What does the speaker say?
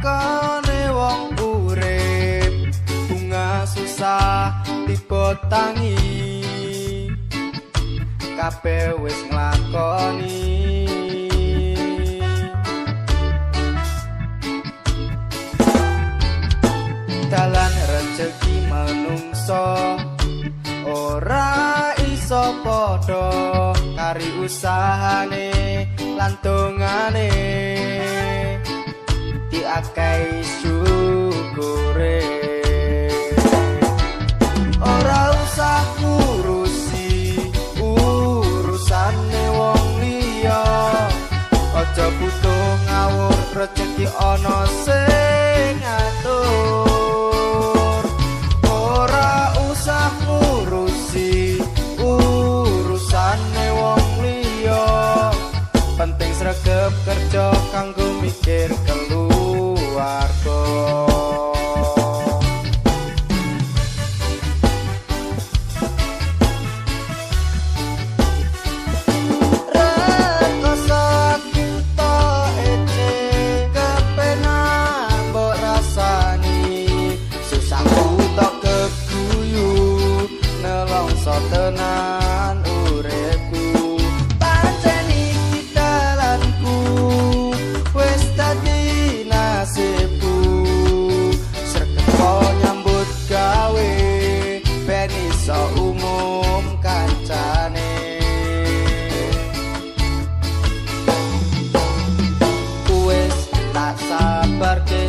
Lakone wong urip, bunga susah tiba tangi, kabeh wis nglakoni. Dalan rejeki menungso ora iso padha, kari usahane lan dongane diakai syukure. Ora usah ngurusi urusane wong liya, aja butuh ngawur, rejeki ana sing ngatur. Ora usah ngurusi urusane wong liya, penting sregep kerja kanggo mikir keluarga. Rekoso aku to ece, kepenak mbok rasani, susahku tok keguyu nelongso tenan uripku. Pancen iki dalanku wis dadi nasibku, sregep nyambut gawe ben iso umum kancane. Wis tak sabarke